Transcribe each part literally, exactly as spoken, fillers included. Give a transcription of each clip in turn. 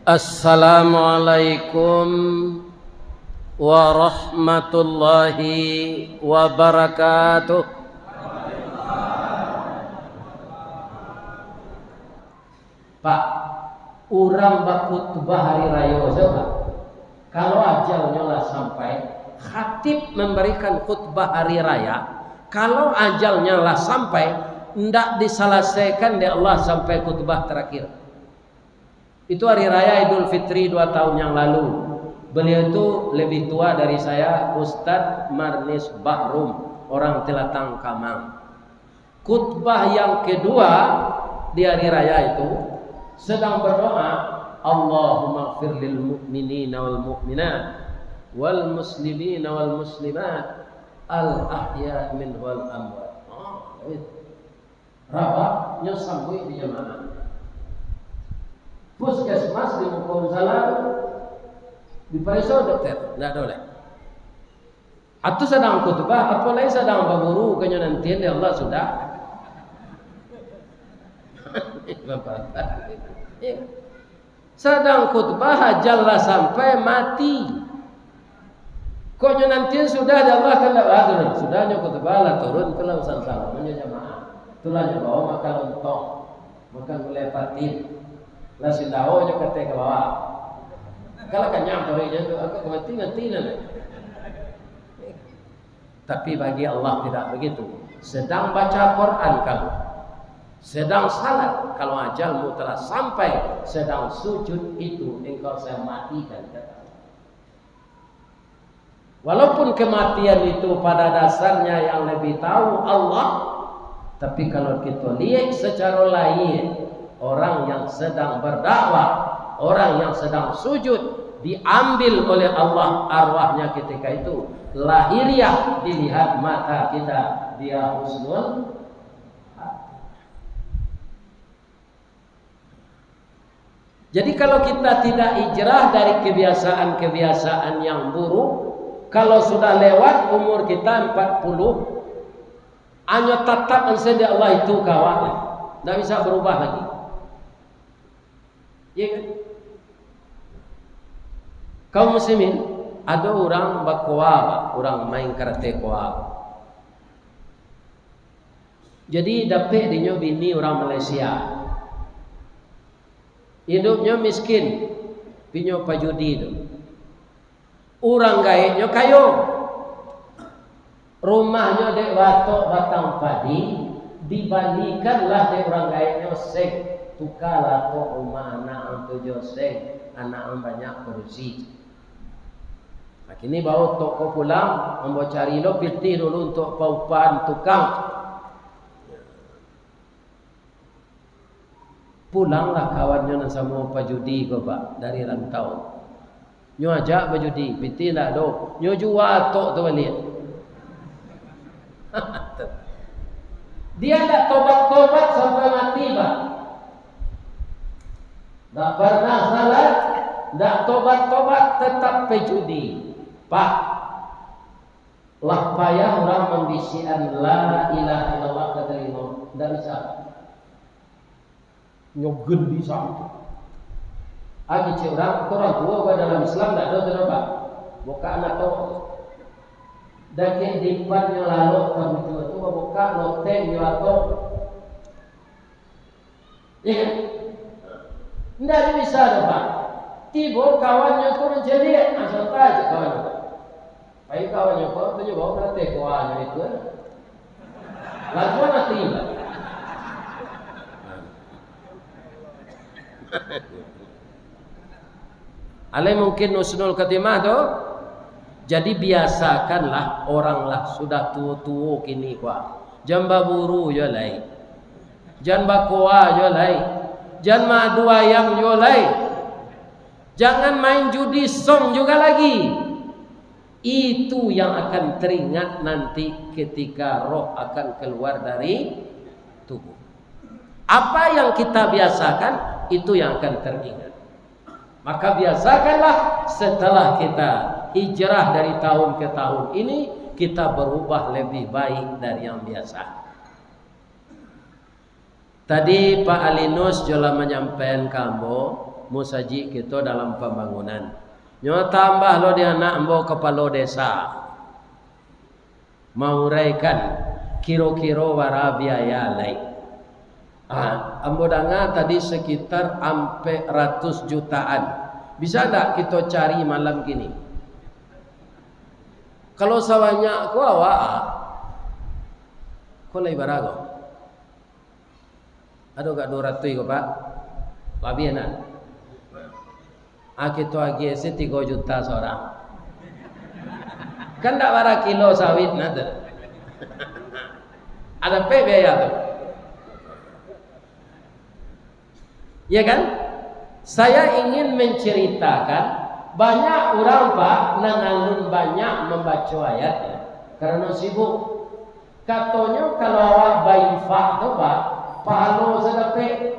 Assalamualaikum warahmatullahi wabarakatuh. Pak, urang bakhutbah hari rayo sajo, Pak. Kalau ajalnyo lah sampai, khatib mambarikan khutbah hari raya, kalau ajalnyo lah sampai, ndak disalasaikan dek Allah sampai khutbah tarakhir. Itu hari raya Idul Fitri dua tahun yang lalu. Beliau tu lebih tua dari saya, Ustadz Marnis Bahrum, orang Telatang Kamang. Khutbah yang kedua di hari raya itu, sedang berdoa, "Allahumma ighfir lil mu'minina wal mu'minat, wal muslimina wal muslimat, al ahya minhum wal amwat." Oh, itu. Rabak, nyo sambuik di jamaah. Puskesmas di muko musala tu, dipareso dokter, ndak ado lai. Atau sadang khutbah, apo lai sadang baburu, ka nyo nantian dek Allah sudah. Sadang khutbah, ajal lah sampai, mati. Kok nyo nantian sudah dek Allah, kan ndak bagus. Sudah nyo khutbah lah turun, tu lah urusan salam nyo jamaah. Tu lah nyo bawa makan lontong, makan gulai patin. Lah sindao nyo kateh ka bawah. Kalau kanyang paruiknyo tu, agak mati-mati lah. Tapi bagi Allah tidak begitu. Sedang baca Quran kamu, sedang salat, kalau ajalmu telah sampai, sedang sujud itu engkau saya matikan, kata Allah. Walaupun kematian itu pada dasarnya yang lebih tahu Allah, tapi kalau kita lihat secara lahir, orang yang sedang berdakwah, orang yang sedang sujud, diambil oleh Allah arwahnya ketika itu, lahiriah dilihat mata kita, dia husnul khatimah. Jadi, kalau kita tidak hijrah dari kebiasaan-kebiasaan yang buruk, kalau sudah lewat umur kita empat puluh, hanyo tatap ansai dek Allah itu ka awak, ndak bisa berubah lagi. Iya kan? Kaum muslimin, ado urang bakoa, Pak, urang main karate koa. Jadi, dapek dinyo bini urang Malaysia. Idupnyo miskin, pinyo pajudi tu. Urang gaeknyo kayo. Rumahnyo dek batok batang padi, dibalikanlah dek urang gaeknyo seng. Tukalah tok rumah anak ang tu jo seng, anak ang banyak padusi. Nah, kini bawo tok ko pulang, ambo cari lo pitih dulu untuak paupahan tukang. Pulanglah kawannyo nan samo pajudi ko, Pak, dari rantau. Nyo ajak bajudi, pitih ndak ado. Nyo jua tok tu baliak. Dia ndak tobat-tobat sampai mati, Pak. Ndak pernah salat, ndak tobat-tobat, tetap pajudi. Pak, lah payah urang mambisiakan la ilaha illallah ka talingo, ndak bisa. Nyo gendi santu. Ah, kecek urang, urang tuo ko dalam Islam ndak ado tu, Pak. Bukak anak tu. Dakek dipan nyo lalok ka bujua tu, bukak loteng nyo atok. Iya kan? Ndak ado bisa doh, Pak. Tibo kawannyo tu mancaliak, ah, santai aja kawannyo. Pai kawannyo ko, tu nyo bawa karate koanyo itu, eh. Langsung mati, Pak. Alai mungkin husnul khatimah tu. Jadi biasakanlah orang lah sudah tuo-tuo kini ko. Jan baburu jo lai. Jan bakoa jo lai. Jan maadu ayam jo lai. Jangan main judi song juga lagi. Itu yang akan teringat nanti ketika roh akan keluar dari tubuh. Apa yang kita biasakan, itu yang akan teringat. Maka biasakanlah, setelah kita hijrah dari tahun ke tahun ini, kita berubah lebih baik dari yang biasa. Tadi Pak Alinus jo lah manyampaian ka ambo, musajik kito dalam pambangunan. Nyo tambah lo di anak ambo kapalo desa. Mauraikan kiro-kiro bara biaya lai. Ah, ambo danga tadi sekitar ampek ratus jutaan. Bisa ndak kito cari malam kini? Kalau sabanyak ko awak, ah, ko lai bara ko? Ado gak duo ratuih ko, Pak? Labiah, nah. Ah, kito agiah se tigo juta surang. Kan ndak bara kilo sawit, nah, tu. Ado pe biaya tu. Ya kan? Saya ingin menceritakan, banyak urang, Pak, nan alun banyak mambaco ayat, karano sibuk. Katonyo, kalau awak bainfak tu, Pak, pahalo sadapek.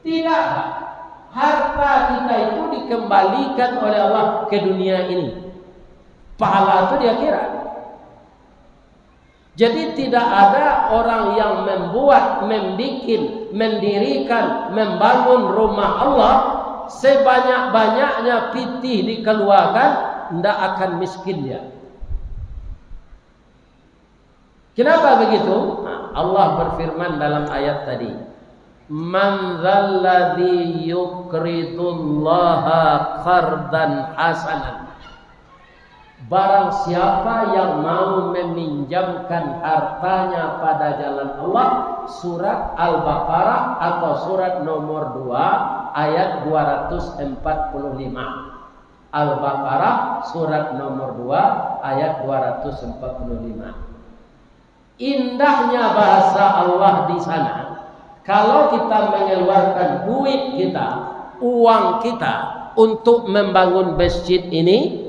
Tidak, Pak. Harta kita itu dikembalikan oleh Allah ke dunia ini. Pahala tu di akhirat. Jadi, tidak ada orang yang membuat, membikin, mendirikan, membangun rumah Allah, sebanyak-banyaknya pitih dikeluarkan, ndak akan miskin dia. Kenapa begitu? Nah, Allah berfirman dalam ayat tadi, "Man dzalladzi yuqridullaha qardan hasanan." Barang siapa yang mau meminjamkan hartanya pada jalan Allah, surat Al-Baqarah atau surat nomor dua ayat dua ratus empat puluh lima. Al-Baqarah, surat nomor dua, ayat dua ratus empat puluh lima. Indahnya bahasa Allah di sana, kalau kita mengeluarkan duit kita, uang kita, untuk membangun masjid ini,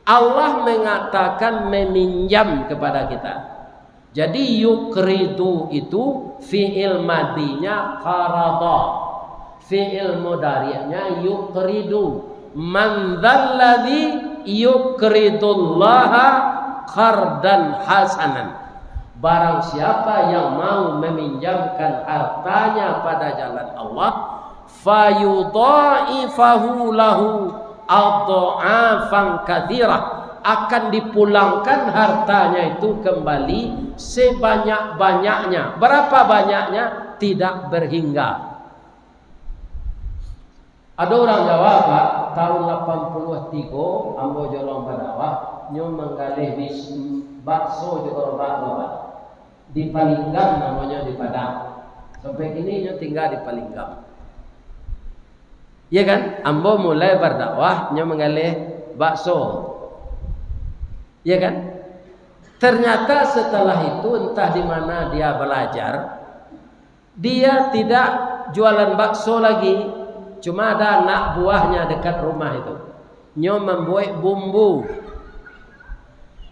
Allah mengatakan meminjam kepada kita. Jadi, yuqridu itu fi'il madinya qarada. Fi'il mudari'nya yuqridu. "Man dzalladzi yuqridullaha qardan hasanan." Barang siapa yang mau meminjamkan hartanya pada jalan Allah, "fayudha'ifahu lahu adh'afan katsirah," akan dipulangkan hartanya itu kembali sebanyak-banyaknya. Berapa banyaknya? Tidak berhingga. Ado urang Jawa, Pak, tahun lapan puluah tigo, ambo jolong badakwah, nyo manggaleh bis-, bakso jo gorobak, Pak. Di Palinggam namonyo, di Padang. Sampai kini nyo tingga di Palinggam. Ya kan? Ambo mulai bardakwah, nyo manggaleh bakso. Ya kan? Ternyata setelah itu, entah di mana dia belajar, dia tidak jualan bakso lagi. Cuma ada anak buahnya dekat rumah itu. Nyo mambuek bumbu.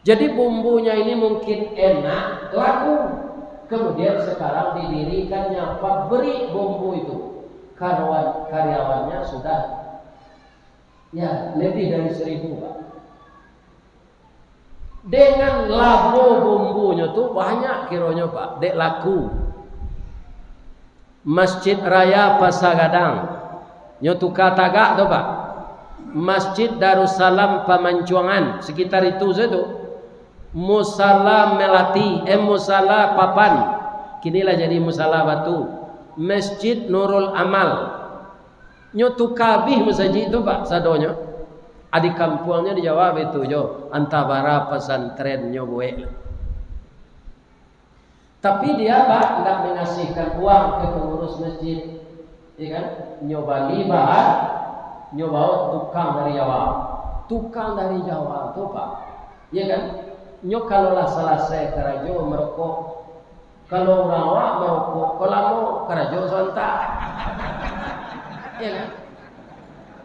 Jadi, bumbunya ini mungkin enak, laku. Kemudian, sekarang didirikannya pabrik bumbu itu. Karyawan-, karyawannya sudah, ya, lebih dari seribu, Pak. Dengan labo bumbunyo tu banyak kironyo, Pak, dek laku. Masjid Raya Pasar Gadang, nyo tuka tagak tu, Pak. Masjid Darussalam Pamancuangan, sekitar itu sajo tu. Musala Melati, eh, Musala Papan, kini lah jadi Musala Batu. Masjid Nurul Amal, nyo tuka abih masajik tu, Pak, sadonyo. A, di kampuangnyo di Jawa baitu jo, antah bara pasantren nyo buek. Tapi dia, Pak, ndak mangasihkan uang ka pangurus masjid, ya kan? Nyo bali bahan, nyo baok tukang dari Jawa. Tukang dari Jawa tu, Pak, ya kan? Nyo kalau lah salasai karajo marokok, kalau urang awak marokok, ko lamo karajo sabanta. Ya kan?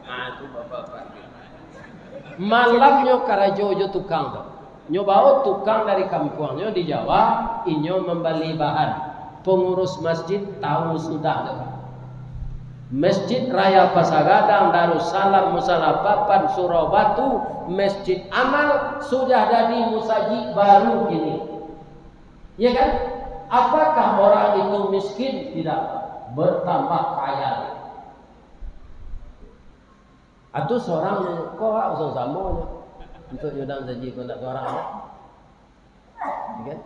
Nah, itu bapak-bapak. Malamnyo karajo jo tukang tu. Nyo baok tukang dari kampuangnyo di Jawa, inyo mambali bahan. Pangurus masjid tahu sudah tu. Masjid Raya Pasar Gadang, Darussalam, Musala Papan, Surau Batu, Masjid Amal sudah jadi musajik baru kini. Ya kan? Apakah orang itu miskin? Tidak. Bertambah kaya. Atau surang nyo, ko awak samo-samo nyo. Untuak nyudang saji ko ndak surang, kan? Ya kan?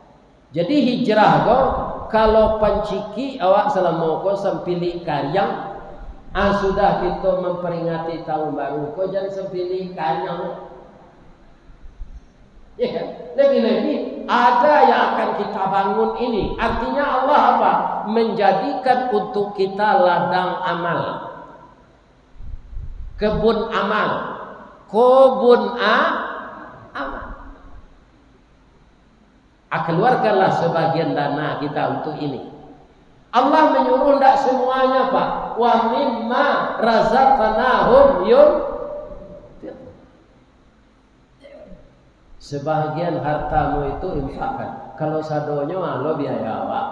Jadi hijrah ko, kalau pancikik awak salamo ko sampilik kariang, ah, sudah kito mamperingati tahun baru ko, jan sampilik kariang. Ya kan? Lebih-lebih, ada yang akan kita bangun ini. Artinya Allah apa? Menjadikan untuk kita ladang amal. Kebun amal. Kebun a-, amal. Ah, keluarkanlah sebagian dana kita untuk ini. Allah menyuruh ndak semuanya, Pak. "Wa mimma razaqnahum yun-" Sebahagian hartamu itu infakkan. Kalau sadonyo, alo biaya awak.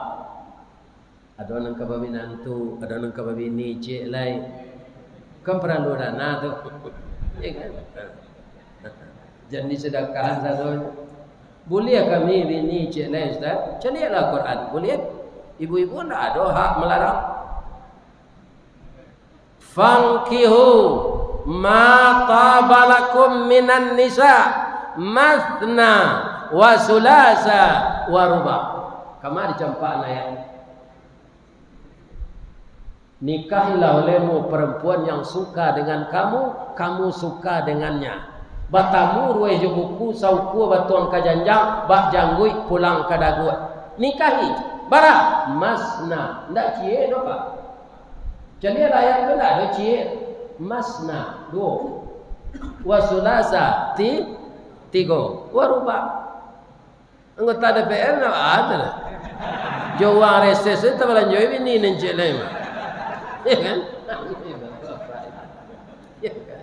Ado nan ka baminantu, ado nan ka babini ciek lai. Kan paralu dana tu. Ya kan? Jan disadakahan sadonyo. Buliah kami bini ciek lai, Ustaz? Caliaklah Quran. Buliah? Ibu-ibu ndak ado hak melarang. "Fankihu ma taba lakum minan nisa, matsna wa sulasa wa ruba." Kama dicampak ayat. "Nikahilah olehmu perempuan yang suka dengan kamu, kamu suka dengannya. Batamu ruweh jo buku, saukua batuang ka janjang, bak jangguik pulang ka daguak." Nikahi. Bara? Masna. Ndak ciek doh, Pak. Jadi, ayat tu ndak ado ciek. Masna, duo. Wa sulasa, ti-, tigo. Wa ruba. Anggota D P R ndak ado lah. Jo uang reses tu tabalanjo bini nan ciek lai mah. Ya kan? Ya kan?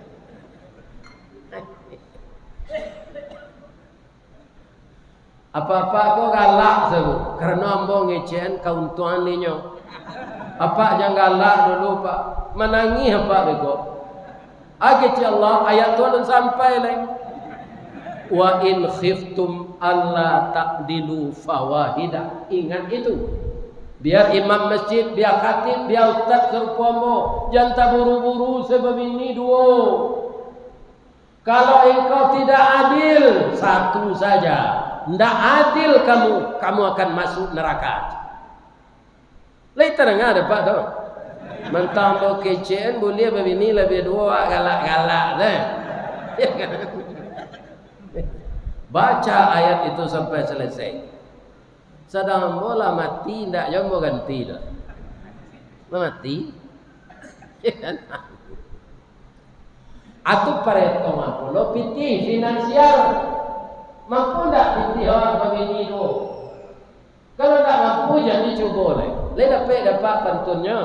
Apak-apak ko galak sabu, karano ambo ngecekan kauntuangan inyo. Apak jan galak dulu, Pak. Manangih apak beko. Kecek Allah, ayat tu alun sampai lai. "Wa in khiftum alla ta'dilu fawahidah." Ingat itu. Biar imam masjid, biar khatib, biar ustaz sarupo ambo, jan taburu-buru sabab bini duo. Kalau engkau tidak adil, satu saja. Ndak adil kamu, kamu akan masuk neraka. Lai tadanga dek Apak tu? Mantang ambo kecekan, buliah babini labiah duo, awak galak-galak tu. Baca ayat itu sampai selesai. Sadang ambo lah mati, indak juo ambo ganti doh. Lah mati. Ya kan? Atu paretongan pulo pitih finansial. Mampu ndak pitih awak babini duo? Kalau ndak mampu, jan dicubo lai. Lai dapek dek Apak pantunnyo?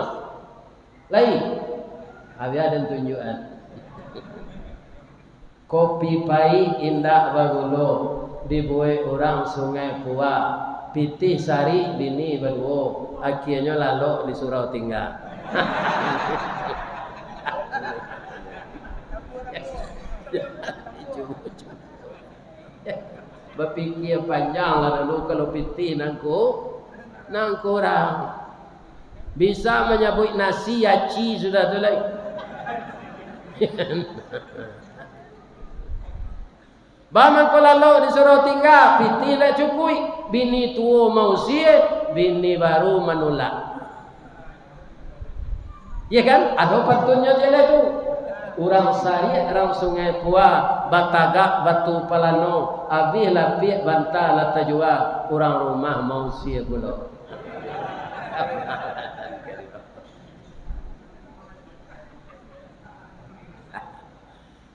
Lai. Abiah den tunjuakan. Kopi paik indak bagulo, dibuek urang Sungai Pua, pitih sarik bini baduo, akienyo lalok di surau tingga. Bapikia panjang lah dulu, kalau pitih nan ku-, nan kurang. Bisa manyabuik nasi, aci sudah tu lai. Ba mangko lalok di surau tingga, pitih ndak cukuik, bini tuo mausie, bini baru manulak. Iya kan? Ado pantunnyo ciek lai tu. Urang Sariak, urang Sungai Pua, batagak batu palano, abih lapiak banta lah tajua, urang rumah mausie pulo.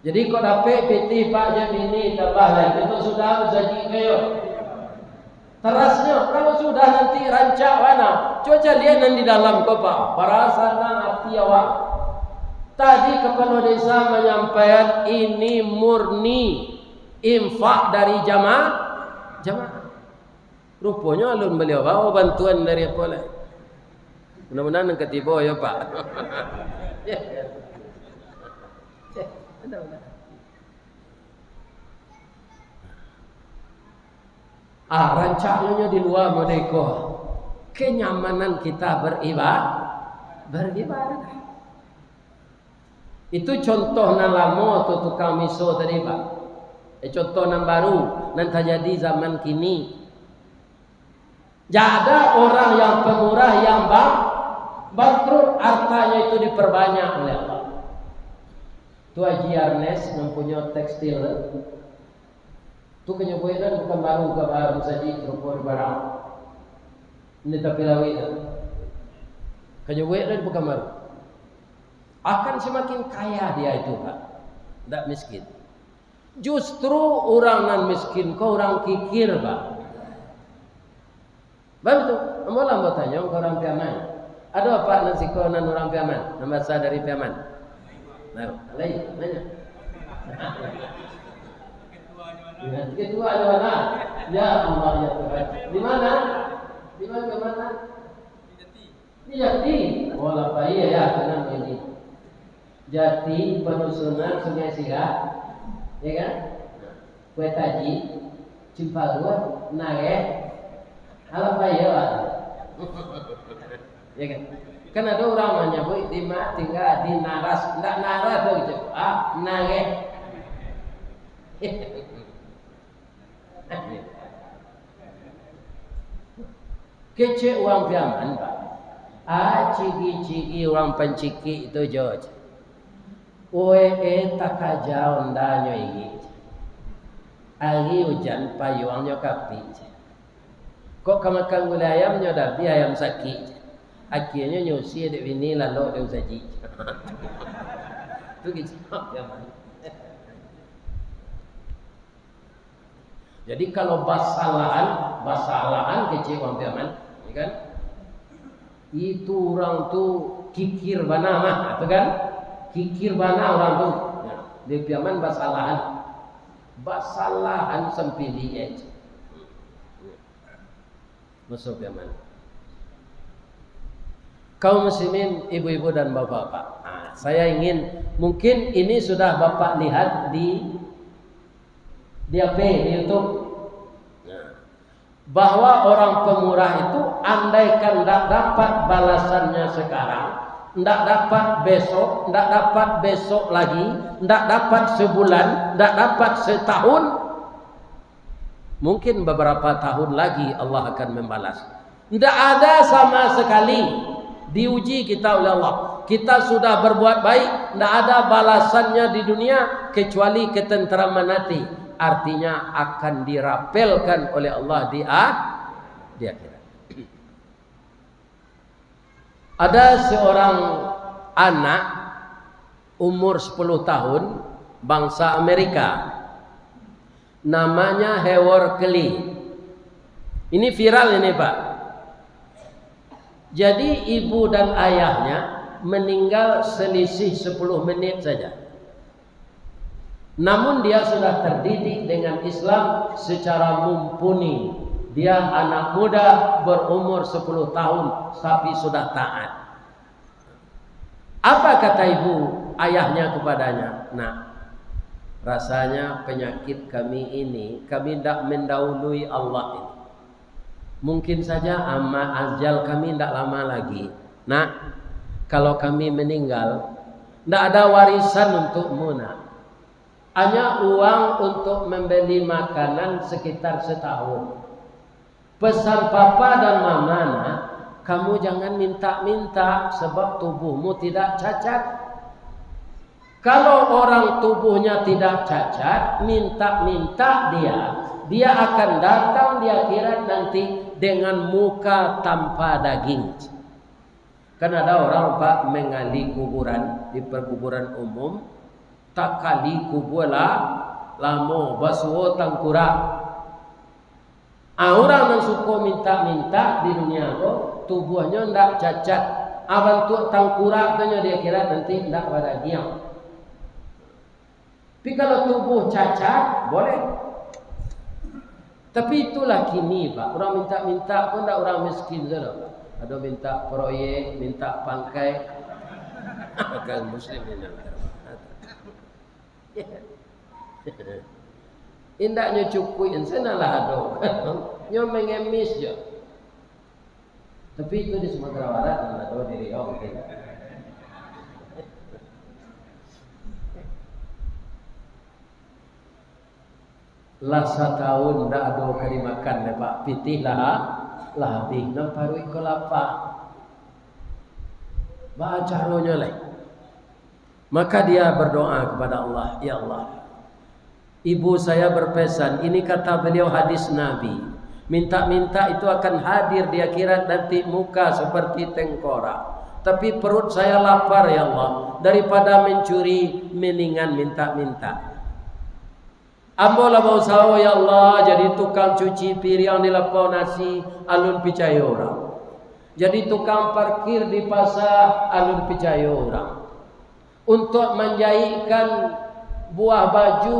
Jadi, kok dapek pitih Pak jo bini, tambah lai. Kito sudah basaji kayo. Terasnyo, kalau sudah nanti rancak bana, cubo caliak nan di dalam ko, Pak. Bara sanang ati awak. Tadi kapalo desa manyampaian, ini murni infak dari jama-, jamaah. Ruponyo alun baliau bao bantuan dari apo lai. Mudah-mudahan nan ka tibo yo, Pak. Ah, rancaknyo di lua mode ko. Kenyamanan kita beriba-, beribadah. Itu contoh nan lamo tu, tukang miso tadi, Pak. Eh, contoh nan baru, nan tajadi zaman kini. Jadi, orang yang pemurah, yang bang-, bangkrut, hartanya itu diperbanyak oleh Allah. Tu Haji Arnes mempunyai tekstil. Tu kanyo buek dan bukan baru ka ba-, musajik rupo di barang. Ini tapi lawik tu. Kanyo buek dan bukan baru. Akan semakin kaya dia itu, Pak. Ndak miskin. Justru urang nan miskin ko urang kikir, Pak. Batua tu, ambo lah ambo tanyo ka urang Piaman. Ado apak nan siko nan urang Piaman, nan basa dari Piaman? Nah, alai, nanya. Ya, ketua di mana? Ya Allah, ya Tuhan. Di mana? Di mana, di mana? Di Jati. Oh, lah pai, ya, tenang ini. Jati, Panusunan, Sungai Siak, ya kan? Kuai Taji, Cimparuah, Nareh, alah pai, ya, Pak? Ya kan? Kan ado urang manyabuik di ma tingga di Naras, ndak Naras tu, cak, ah, Nareh. Kecek urang Piaman, Pak. Ah, cigi-cigi urang pancikik tu jo. Ue, eh, takaja ondanyo igi. Ari ujan payuangnyo kapik. Kok ka makan gulai ayam nyo dah bi ayam sakik. Akhianyo nyo usia dek bini lalok dek usaji. Tu kecek urang Piaman. Jadi, kalau basalahan, basalahan kecek urang Piaman, ya kan? Itu urang tu kikir bana mah, tu kan? Kikir bana urang tu. Ya, di Piaman basalahan. Basalahan sampilik, eh. Masuk Piaman. Kaum muslimin, ibu-ibu dan bapak-bapak. Ah, saya ingin, mungkin ini sudah Bapak lihat di, di apa, di YouTube. Nah, bahwa orang pemurah itu, andaikan ndak dapat balasannya sekarang, ndak dapat besok, ndak dapat besok lagi, ndak dapat sebulan, ndak dapat setahun, mungkin beberapa tahun lagi Allah akan membalas. Ndak ada sama sekali diuji kita oleh Allah. Kita sudah berbuat baik, ndak ada balasannya di dunia kecuali ketenteraman hati. Artinya akan dirapelkan oleh Allah di ah-, di akhirat. Ada seorang anak umur sepuluh tahun, bangsa Amerika. Namanya Howard Kelly. Ini viral ini, Pak. Jadi, ibu dan ayahnya meninggal selisih sepuluh menit saja. Namun, dia sudah terdidik dengan Islam secara mumpuni. Dia anak muda berumur sepuluh tahun, tapi sudah taat. Apa kata ibu ayahnya kepadanya? "Nak, rasanya penyakit kami ini, kami ndak mendahului Allah ini. Mungkin saja ama-, ajal kami ndak lama lagi. Nak, kalau kami meninggal, ndak ada warisan untukmu, nak. Hanya uang untuk membeli makanan sekitar setahun. Pesan papa dan mama, nak, kamu jangan minta-minta, sebab tubuhmu tidak cacat. Kalau orang tubuhnya tidak cacat, minta-minta dia, dia akan datang di akhirat nanti dengan muka tanpa daging." Kan ada orang, Pak, menggali kuburan di perkuburan umum, takali kubua lah lamo, basuo tangkurak. Ah, urang nan suko minta-minta di dunia ko, tubuahnyo ndak cacat. Ah, bantuak tangkurak tu nyo di akhirat nanti ndak badagiang. Tapi kalau tubuh cacat, boleh. Tapi itulah kini, Pak. Urang minta-minta pun ndak urang miskin sajo, Pak. Ado minta proyek, minta pangkai. Bukan muslim ini. Indak nyo cukuik, insan lah ado. Nyo mengemis jo. Tapi itu di Sumatera Barat, nan ado di Riau mungkin. Lah satahun ndak ado ka dimakan dek Pak, pitih lah, lah abih, nan paruik ko lapa. Baa caronyo lai? Maka dia berdoa kepada Allah, "Ya Allah, ibu saya berpesan, ini kata beliau hadis Nabi, minta-minta itu akan hadir di akhirat nanti muka seperti tengkorak. Tapi perut saya lapar, ya Allah, daripada mencuri, mendingan minta-minta." Ambo lah bausaho, ya Allah, jadi tukang cuci piriang di lapau nasi, alun picayo urang. Jadi tukang parkir di pasa, alun picayo urang. Untuak manjaikkan buah baju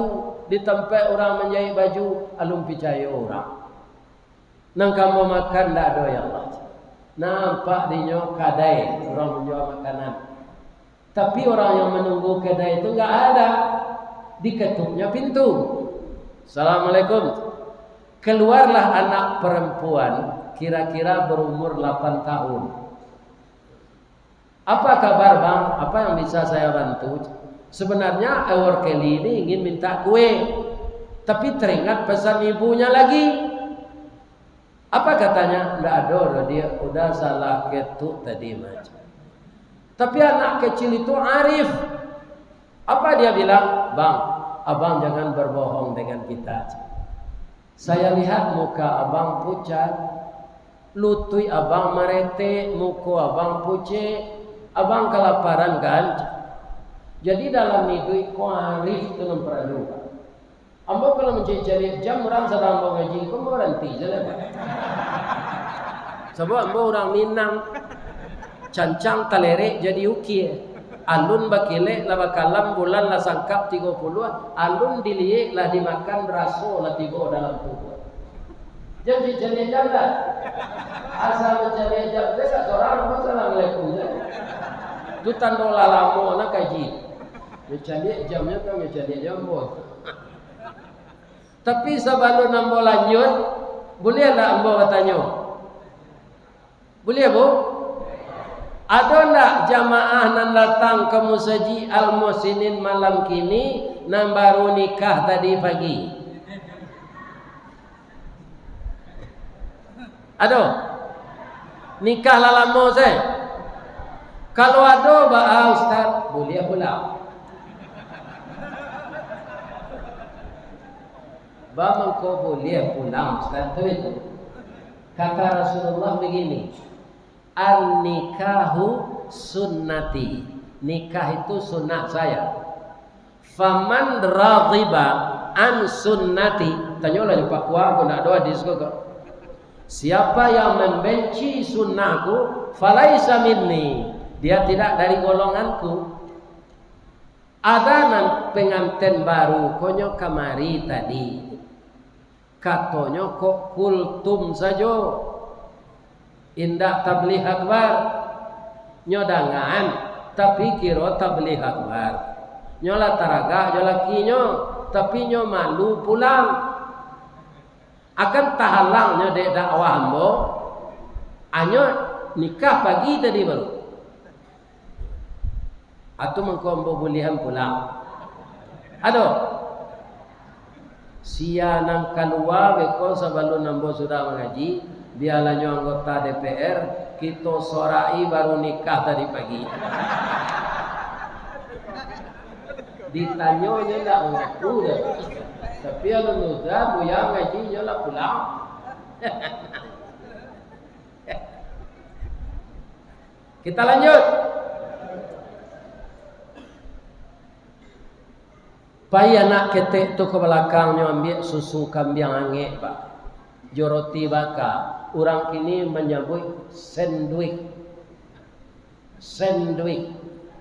di tampek urang manjaik baju, alun picayo urang. Nan ka ambo makan ndak ado, ya Allah. Nampak dinyo kadai urang manjua makanan. Tapi orang yang menunggu kedai itu nggak ada. Diketuknya pintu. "Assalamualaikum." Keluarlah anak perempuan kira-kira berumur delapan tahun. "Apa kabar, Bang? Apa yang bisa saya bantu?" Sebenarnya Ewer Kelly ini ingin minta kue, tapi teringat pesan ibunya lagi. "Apa katanya?" "Ndak ado doh, dia udah salah ketuk tadi, Mas." Tapi anak kecil itu arif. Apa dia bilang? "Bang, abang jangan berbohong dengan kita. Saya lihat muka abang pucat, lutuik abang maretek, muko abang pucek, abang kelaparan kan? Jadi dalam iduik ko arif tu nan paralu, Bang." Ambo kalau mancaliak-caliak jam urang sadang ambo ngaji, ko ambo baranti se lah. Sabab ambo urang Minang, cancang talerek jadi ukia. Alun bakilek lah bakalam, bulan lah sangkap tigo puluah, alun diliek lah dimakan, raso lah tibo dalam tubuah. Jan mancaliak jam lah. Asa mancaliak jam, se dak sorang, ambo assalamualaikum se. Tu tando lah lamo nak kaji. Mancaliak jamnyo kan mancaliak jam, Bos. Tapi sabalun ambo lanjuik, buliah ndak ambo batanyo? Buliah, Bu? Ado ndak jamaah nan datang ka Musajik Al Muhsinin malam kini, nan baru nikah tadi pagi? Ado? Nikah lah lamo se? Kalau ado, baa, Ustaz? Buliah pulang. Baa mangko buliah pulang, Ustaz, tu itu? Kata Rasulullah begini, "An-nikahu sunnati." Nikah itu sunnah saya. "Faman raghiba an sunnati," tanyolah jo pakua ko, ndak ado hadis ko, ko. "Siapa yang membenci sunnahku, falaisa minni, dia tidak dari golonganku." Ada nan penganten baru ko nyo kamari tadi. Katonyo kok kultum sajo. Indak tabligh akbar. Nyo dangaan, tapi kiro tabligh akbar. Nyo lah taragak jo lakinyo, tapi nyo malu pulang. Akan tahalang nyo dek dakwah ambo, anyo nikah pagi tadi baru. Atu mangko ambo buliahan pulang. Ado. Sia nan kalua beko sabalun ambo sudah mangaji, bialah nyo anggota D P R, kito sorai baru nikah tadi pagi. Ditanyo nyo indak mangaku doh. Tapi alun udah, buya ngaji nyo lah pulang. Kita lanjut. Pai anak ketek tu ka balakang, nyo ambiak susu kambiang angek, Pak, jo roti baka. Urang kini manyabuik sandwich. Sandwich.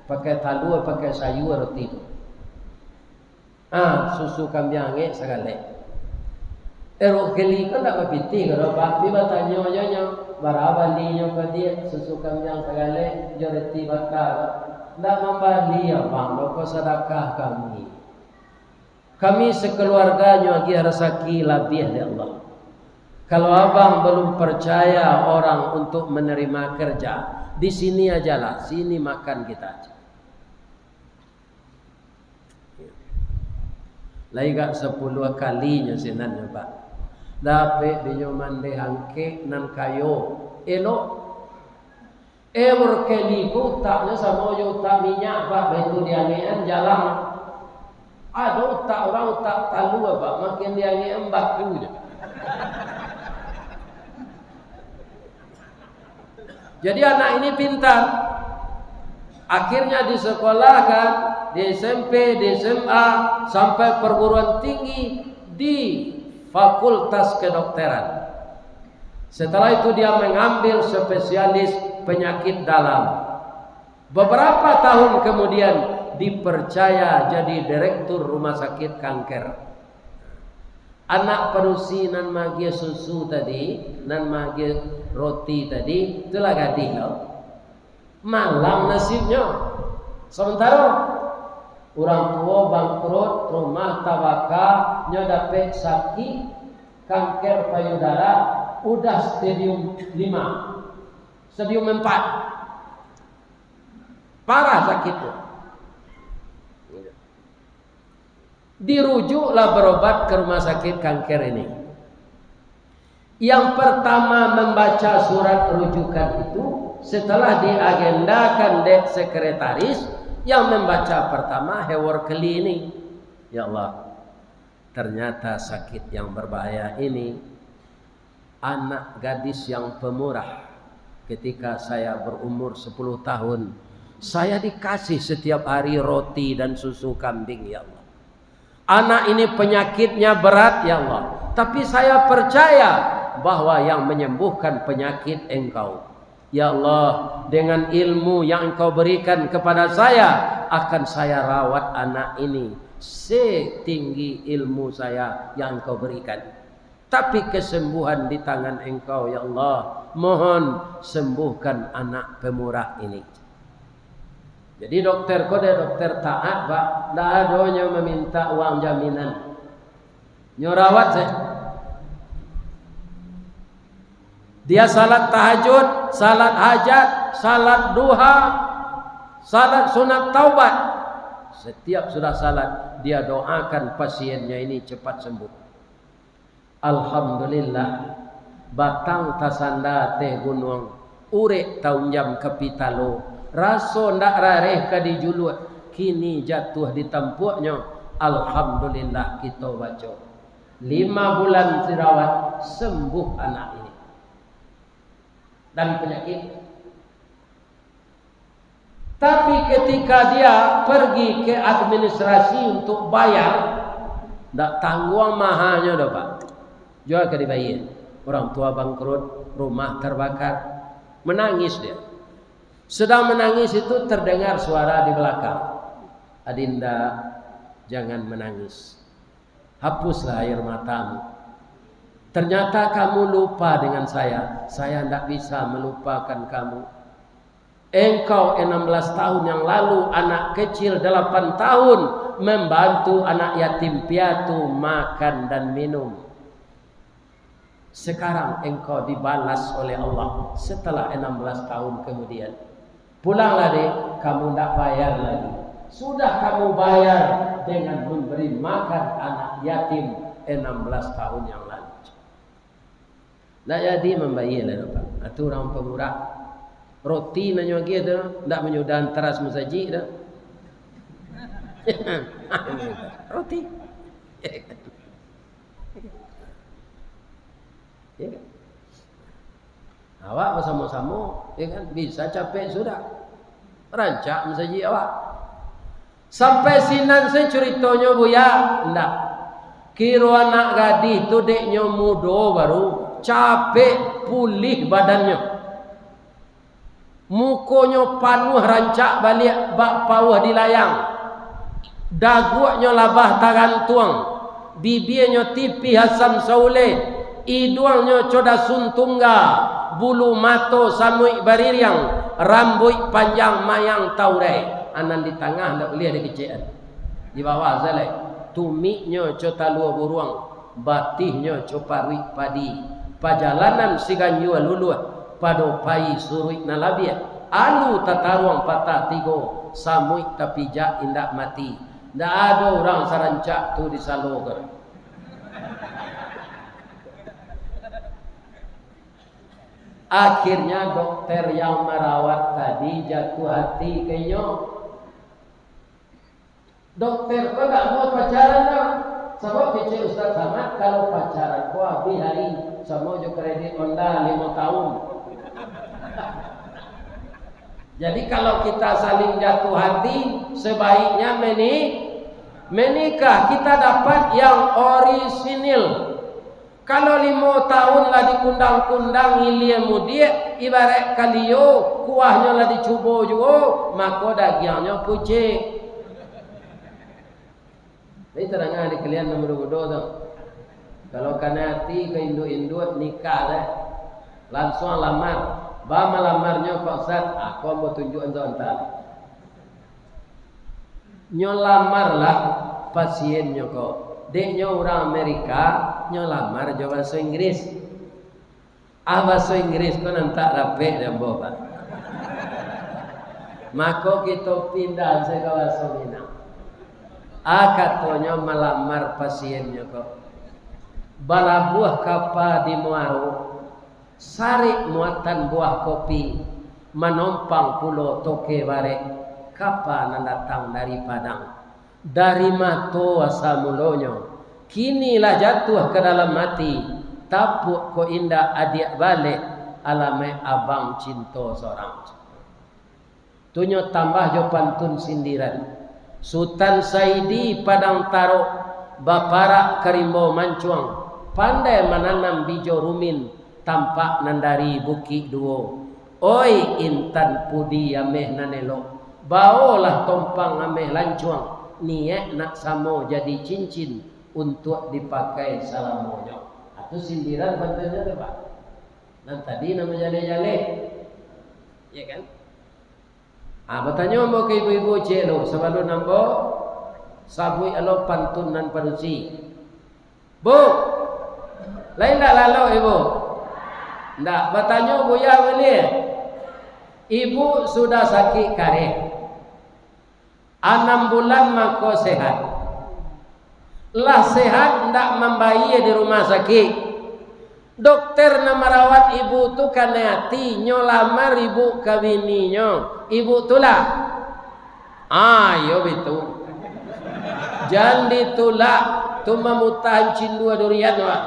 Pakai talua, pakai sayua roti tu. Ah, susu kambiang angek sagaleh. Ewer Kelly ko ndak bapitih ko doh, Pak. Pi batanyo jo nyo, bara balinyo ka dia, susu kambiang sagaleh, jo roti baka. Ndak mambali abang doh ko sadakah kami. Kami sakeluarga nyo agiah rasaki labiah dek Allah. Kalau abang belum percaya orang untuk menerima kerja, di sini ajalah, sini makan kita. Lai gak sapuluah kalinyo sinan nyo, Pak. Dapek dinyo mandeh angkek nan kayo, elok. Eh, Workeli ko utaknyo samo jo utak minyak, Pak, baitu diangekan jalang. Ado utak urang, utak talua, Pak, makin diangekan baku je. Jadi anak ini pintar. Akhirnya disekolahkan di S M P, di S M A, sampai perguruan tinggi di Fakultas Kedokteran. Setelah itu dia mengambil spesialis penyakit dalam. Beberapa tahun kemudian dipercaya jadi direktur rumah sakit kanker. Anak padusi nan maagiah susu tadi, nan maagiah roti tadi, itulah gadih lo. Malang nasibnyo. Samantaro urang tuo bangkrut, rumah tabaka, nyo dapek sakik kanker payudara, udah stadium lima, stadium empat. Parah sakik tu. Dirujuklah berobat ke rumah sakit kanker ini. Yang pertama membaca surat rujukan itu, setelah diagendakan dek sekretaris, yang membaca pertama Heworkeli ini. Ya Allah, ternyata sakit yang berbahaya ini, anak gadis yang pemurah, ketika saya berumur sepuluh tahun, saya dikasih setiap hari roti dan susu kambing, ya Allah. Anak ini penyakitnya berat, ya Allah. Tapi saya percaya bahwa yang menyembuhkan penyakit Engkau. Ya Allah, dengan ilmu yang Engkau berikan kepada saya, akan saya rawat anak ini setinggi ilmu saya yang Engkau berikan. Tapi kesembuhan di tangan Engkau, ya Allah. Mohon sembuhkan anak pemurah ini. Jadi dokter ko dek dokter taat, Pak. Ndak ado nyo meminta uang jaminan. Nyo rawat sajo. Dia salat tahajud, salat hajat, salat duha, salat sunat taubat. Setiap sudah salat, dia doakan pasiennya ini cepat sembuh. Alhamdulillah, batang tasanda ateh gunuang, urek taunjam ka pitalo, raso ndak rareh ka dijuluak, kini jatuah di tampuaknyo. Alhamdulillah, kito baco. Lima bulan dirawat, sembuh anak ini dari penyakit. Tapi ketika dia pergi ke administrasi untuk bayar, ndak tangguang mahanyo doh, Pak. Jua ka dibayar. Orang tua bangkrut, rumah terbakar. Menangis dia. Sedang menangis itu terdengar suara di belakang, "Adinda, jangan menangis. Hapuslah air matamu. Ternyata kamu lupa dengan saya. Saya ndak bisa melupakan kamu. Engkau enam belas tahun yang lalu, anak kecil delapan tahun, membantu anak yatim piatu makan dan minum. Sekarang engkau dibalas oleh Allah setelah enam belas tahun kemudian. Pulanglah, Dek, kamu ndak bayar lagi. Sudah kamu bayar dengan memberi makan anak yatim enam belas tahun yang lalu." Ndak jadi mambayar lah, Pak. Atu urang pamurah. Roti nan nyo agiah tu, ndak manyudahan taras masajik tu. Roti. Ya kan? Awak basamo-samo, ya kan, bisa capek sudah. Rancak masajik awak. Sampai sinan se curitonyo, Buya? Ndak. Kiro anak gadih tu dek nyo mudo baru, capek pulih badannyo. Mukonyo panuah rancak baliak bak pauah di layang. Daguaknyo labah tagantuang, bibianyo tipih asam sauleh, iduangnyo co dasun tungga, bulu mato samuik baririang, rambuik panjang mayang taurai. Anan di tangah ndak buliah dikecekan. Di bawah sajo lai. Tumiknyo co talua buruang, batihnyo co paruik padi. Pajalanan si ganjua luluah, pado pai suruik nan labiah. Alu tataruang patah tigo, samuik tapijak indak mati. Ndak ado urang sarancak tu di Salo ko. Akhirnya dokter yang marawat tadi jatuh hati ka inyo. Dokter ko ndak mau pacaran doh. Sabab kecek Ustaz Samad, kalau pacaran ko abih hari, samo jo kredit Honda limo tahun. Jadi kalau kita saling jatuh hati, sebaiknya meni-, menikah. Kita dapat yang orisinil. Kalau limo tahun lah dikundang-kundang ilia mudiak, ibarat kalio, kuahnyo lah dicubo juo, mako dagiangnyo puciak. Jadi tadanga di kalian nan mudo-mudo tu. Kalau kanai ati ka induak-induak, nikah lah. Lansuang lamar. Ba malamarnyo, Pak Ustaz? Ah, ko ambo tunjuakan sabanta. Nyo lamarlah pasiennyo ko. Dek nyo urang Amerika, nyo lamar jo bahaso Inggris. Ah, bahaso Inggris ko nan tak dapek di ambo, Pak. Mako kito pindah se ka bahaso Minang. Ah, katonyo malamar pasiennyo ko. Balabuah kapa di Muaro, sarik muatan buah kopi, manompang pulo toke barek, kapa nan datang dari Padang. Dari mato asa mulonyo, kini lah jatuah ka dalam ati, tapuak ko indak adiak baleh, alamaik abang cinto sorang. Tu nyo tambah jo pantun sindiran. Sutan Saidi Padang Tarok, baparak ka Rimbau Mancuang, pandai mananam bijo rumin, tampak nan dari Bukik Duo. Oi intan pudi ameh nan elok, baolah tompang ameh lancuang, niaik nak samo jadi cincin, untuak dipakai salamonyo. Ah, tu sindiran pantunnyo tu, Pak. Nan tadi nan bajaleh-jaleh. Iya kan? Ah, batanyo ambo ka ibu-ibu ciek lo, sabalun ambo sabuik alo pantun nan padusi. Bu, lai ndak lalok ibu? Ndak, batanyo Buya buliah. Ibu sudah sakik kareh. Anam bulan mako sehat. Lah sehat, ndak mambayia di rumah sakik. Dokter nan marawat ibu tu kanai ati, nyo lamar ibu ka bininyo. Ibu tulak. Ah, iyo bitu. Jan ditulak, tu mamutahan cindua durian, Pak.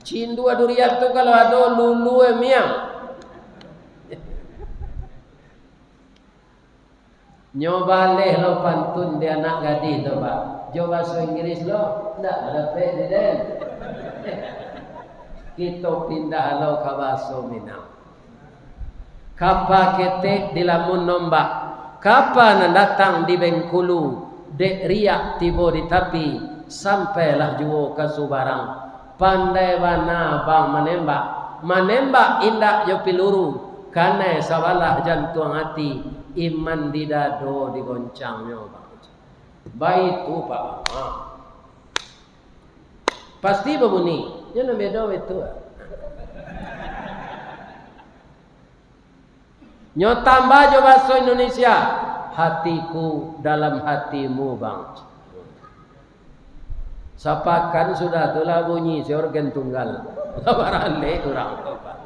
Cindua durian tu kalau ado, lulua miang. Nyo baleh lo pantun di anak gadih tu, Pak. Jo bahaso Inggris lo, ndak dapek di den. Kito pindah lo ka bahaso Minang. Kapa ketek dilamun ombak, kapa nan datang di Bengkulu, dek riak tibo di tapi, sampailah juo ka subarang. Pandai bana bang manembak, manembak indak jo piluru, kanai sabalah jantuang ati, iman di dado digoncangnyo, Bang. Baitu, Pak. Ha. Pasti babuni. Nyo nan bedo baitu. Nyo tambah jo bahaso Indonesia, "Hatiku dalam hatimu, Bang." Sapakan sudah tu lah bunyi si organ tunggal. Lah baralek urang tu, Pak.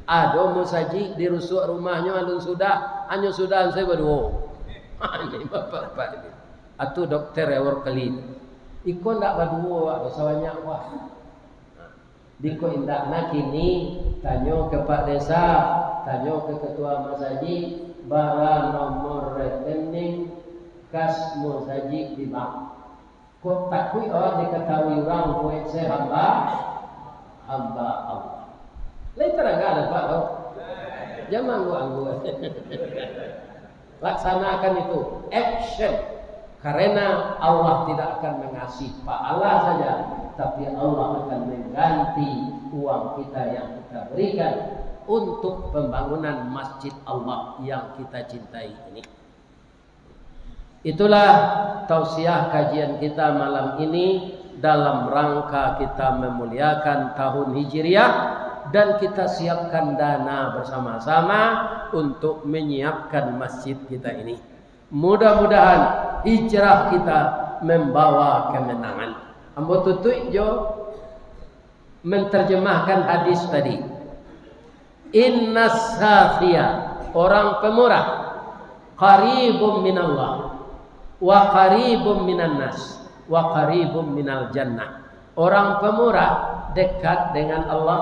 Ado musajik di rusuak rumahnyo alun sudah, hanyo sudah se baduo. Ini bapak-bapak ini. Atu dokter Eworkeli. Iko ndak baduo, wak, sabanyak, wah. Biko indak nak kini, tanyo ka Pak Desa, tanyo ka ketua masajik, bara nomor rekening kas masajik di bank. Kok takuik awak dikatahui urang, buek se hamba, hamba Allah. Lai tarang ka dapek tu? Jan mangguak-angguak. Laksanakan itu, action. Karena Allah tidak akan mengasih pahala saja, tapi Allah akan mengganti uang kita yang kita berikan untuk pembangunan masjid Allah yang kita cintai ini. Itulah tausiah kajian kita malam ini dalam rangka kita memuliakan tahun Hijriah dan kita siapkan dana bersama-sama untuk menyiapkan masjid kita ini. Mudah-mudahan hijrah kita membawa kemenangan. Ambo tutup jo menterjemahkan hadis tadi. Innas sakhia, orang pemurah, qaribum minallah, wa qaribum minan nas, wa qaribum minal jannah. Orang pemurah dekat dengan Allah,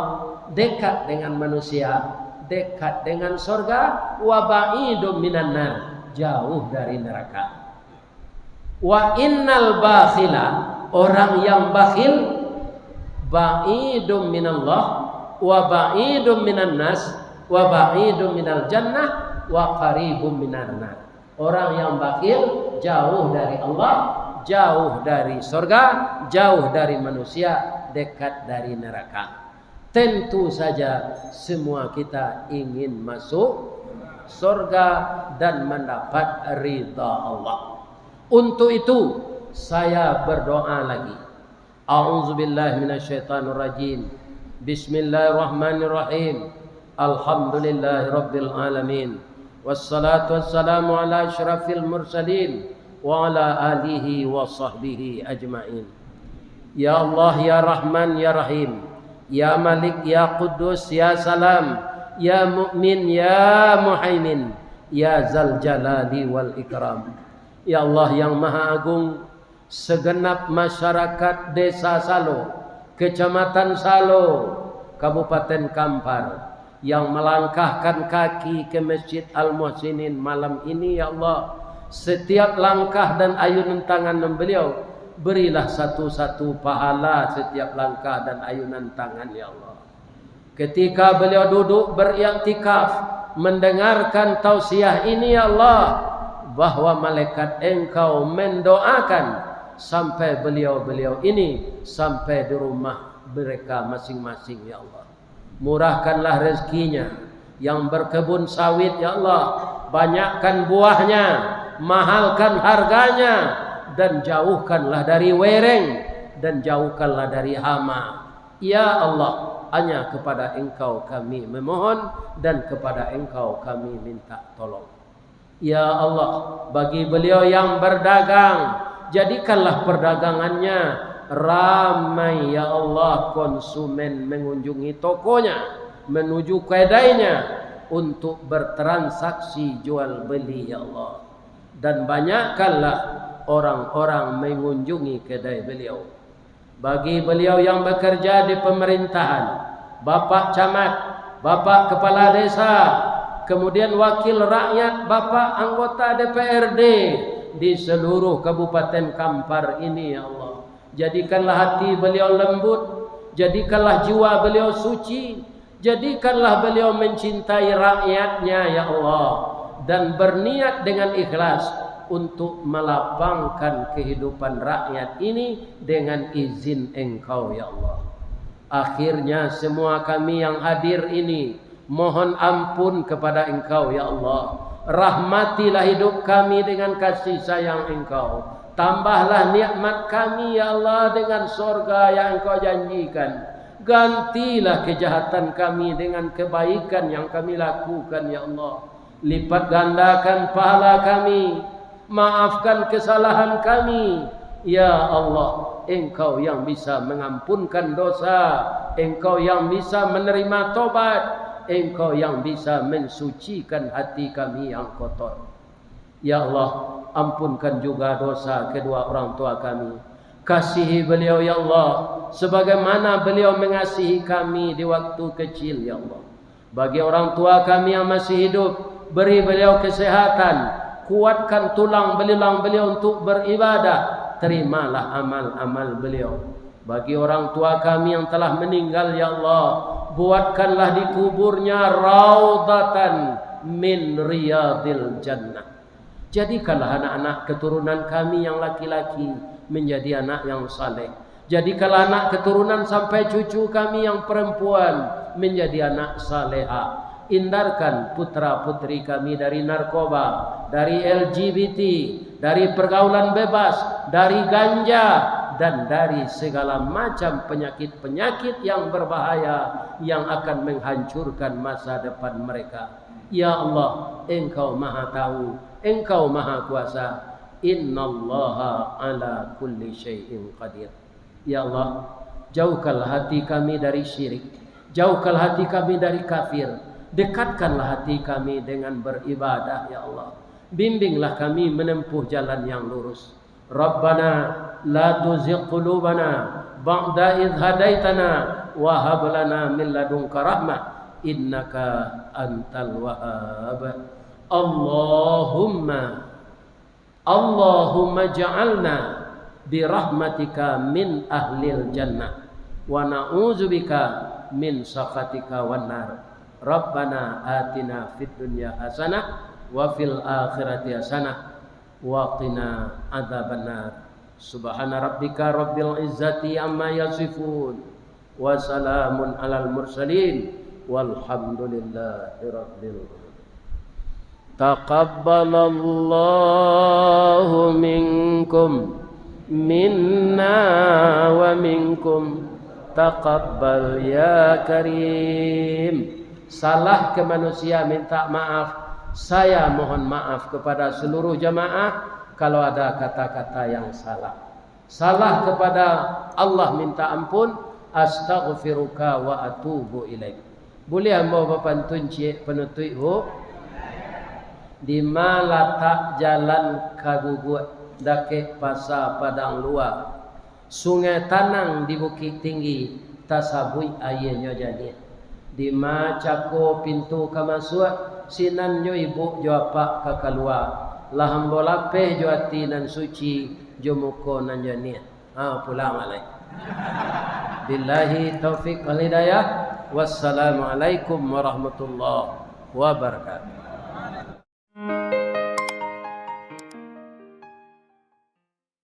dekat dengan manusia, dekat dengan sorga, wa ba'idum minan nar, jauh dari neraka. Wa innal bakhila, orang yang bakhil, ba'idum minallah, wa ba'idum minan nas, wa ba'idum minal jannah, wa qaribum minan nar. Orang yang bakhil jauh dari Allah, jauh dari sorga, jauh dari manusia, dekat dari neraka. Tentu saja semua kita ingin masuk sorga dan mendapat ridha Allah. Untuk itu, saya berdoa lagi. A'udzubillahi minasyaitonirrajim. Bismillahirrahmanirrahim. Alhamdulillahirabbil alamin. Wassalatu wassalamu ala asyrafil mursalin wa ala alihi wa sahbihi ajmain. Ya Allah, ya Rahman, ya Rahim, ya Malik, ya Quddus, ya Salam, ya Mukmin, ya Muhaimin, ya Zal Jalali wal Ikram. Ya Allah yang Maha Agung, segenap masyarakat Desa Salo, Kecamatan Salo, Kabupaten Kampar, yang melangkahkan kaki ke Masjid Al-Muhsinin malam ini, ya Allah, setiap langkah dan ayunan tangan Beliau, berilah satu-satu pahala setiap langkah dan ayunan tangan, ya Allah. Ketika beliau duduk beriktikaf, mendengarkan tausiah ini, ya Allah, bahwa malaikat Engkau mendoakan sampai beliau-beliau ini, sampai di rumah mereka masing-masing, ya Allah. Murahkanlah rezekinya, yang berkebun sawit, ya Allah, banyakkan buahnya, mahalkan harganya, dan jauhkanlah dari wereng, dan jauhkanlah dari hama. Ya Allah, hanya kepada Engkau kami memohon, dan kepada Engkau kami minta tolong. Ya Allah, bagi beliau yang berdagang, jadikanlah perdagangannya ramai, ya Allah, konsumen mengunjungi tokonya, menuju kedainya untuk bertransaksi jual beli, ya Allah. Dan banyakkanlah orang-orang mengunjungi kedai beliau. Bagi beliau yang bekerja di pemerintahan, Bapak Camat, Bapak Kepala Desa, kemudian wakil rakyat, Bapak anggota D P R D di seluruh Kabupaten Kampar ini, ya Allah. Jadikanlah hati beliau lembut, jadikanlah jiwa beliau suci, jadikanlah beliau mencintai rakyatnya, ya Allah, dan berniat dengan ikhlas untuk melapangkan kehidupan rakyat ini dengan izin Engkau, ya Allah. Akhirnya, semua kami yang hadir ini mohon ampun kepada Engkau, ya Allah. Rahmatilah hidup kami dengan kasih sayang Engkau. Tambahlah nikmat kami, ya Allah, dengan sorga yang Engkau janjikan. Gantilah kejahatan kami dengan kebaikan yang kami lakukan, ya Allah. Lipat gandakan pahala kami, maafkan kesalahan kami. Ya Allah, Engkau yang bisa mengampunkan dosa, Engkau yang bisa menerima tobat, Engkau yang bisa mensucikan hati kami yang kotor. Ya Allah, ampunkan juga dosa kedua orang tua kami. Kasihi beliau, ya Allah, sebagaimana beliau mengasihi kami di waktu kecil, ya Allah. Bagi orang tua kami yang masih hidup, beri beliau kesehatan, kuatkan tulang belulang beliau untuk beribadah, terimalah amal-amal beliau. Bagi orang tua kami yang telah meninggal, ya Allah, buatkanlah di kuburnya raudatan min riyadil jannah. Jadikanlah anak-anak keturunan kami yang laki-laki menjadi anak yang saleh. Jadikanlah anak keturunan sampai cucu kami yang perempuan menjadi anak salehah. Hindarkan putra-putri kami dari narkoba, dari L G B T, dari pergaulan bebas, dari ganja, dan dari segala macam penyakit-penyakit yang berbahaya yang akan menghancurkan masa depan mereka. Ya Allah, Engkau Maha Tahu, Engkau Maha Kuasa. Innallaha ala kulli syai'in qadir. Ya Allah, jauhkanlah hati kami dari syirik. Jauhkanlah hati kami dari kafir. Dekatkanlah hati kami dengan beribadah, ya Allah. Bimbinglah kami menempuh jalan yang lurus. Rabbana la tuzigh qulubana ba'da idh hadaitana wa hab lana min ladunka rahmah innaka antal wahhab. Allahumma Allahumma ja'alna birahmatika min ahlil jannah, wa na'udzubika min sakhatika wan nar. Rabbana atina fid dunya hasanah wa fil akhirati hasanah wa qina adzabannar. Subhana rabbika rabbil izzati amma yasifun. Wa salamun alal mursalin. Walhamdulillahi rabbil alamin. Taqabbalallahu minkum, minna wa minkum. Taqabbal ya Karim. Salah ke manusia minta maaf. Saya mohon maaf kepada seluruh jamaah kalau ada kata-kata yang salah. Salah kepada Allah minta ampun, astaghfiruka wa atubu ilaik. Buliah ambo bapantun ciek panutuik, Bu? Dima latak jalan ka Guguak, dakek Pasa Padang Lua, sungai tanang di Bukik Tinggi, tasabuik aianyo janiah. Dima cako pintu ka masuak, sinan jo ibuk jo apak ka kalua, lah ambo lapeh jo ati nan suci, jo muko nan janiah. Ha, pulang baliak. Billahi taufik wal hidayah. Wassalamualaikum warahmatullahi wabarakatuh.